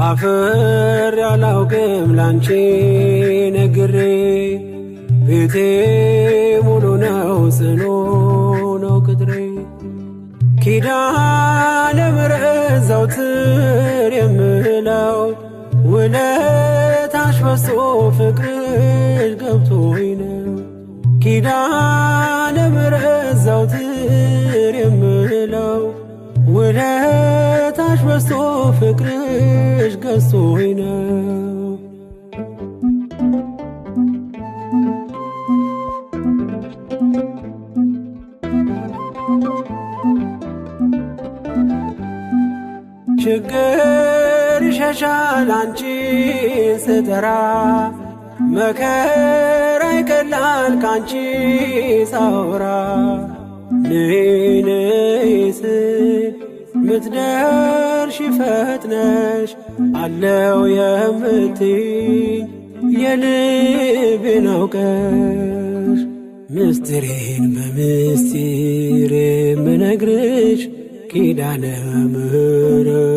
አፍሬ አላውቅም ላንቺ ነግሬ፣ ቤቴ ሙሉ ነው ጽኑ ነው ቅጥሬ። ኪዳነ ምሕረት ዘውትር የምለው ውለታሽ በዝቶ ፍቅርሽ ገብቶኝ ነው። ኪዳነ ምሕረት ዘውትር የምለው ውለታሽ በዝቶ ፍቅርሽ ገዝቶኝ ነው። ችግር ይሸሻል አንቺን ስጠራ፣ መከራ ይቀላል ካንቺ ሳወራ። ነይ ነይ ስል ምትደርሺ ፈጥነሽ፣ አለው የምትይኝ የልቤን አውቀሽ፣ ምስጢሬን በምስጢር የምነግርሽ ኪዳነ ምሕረት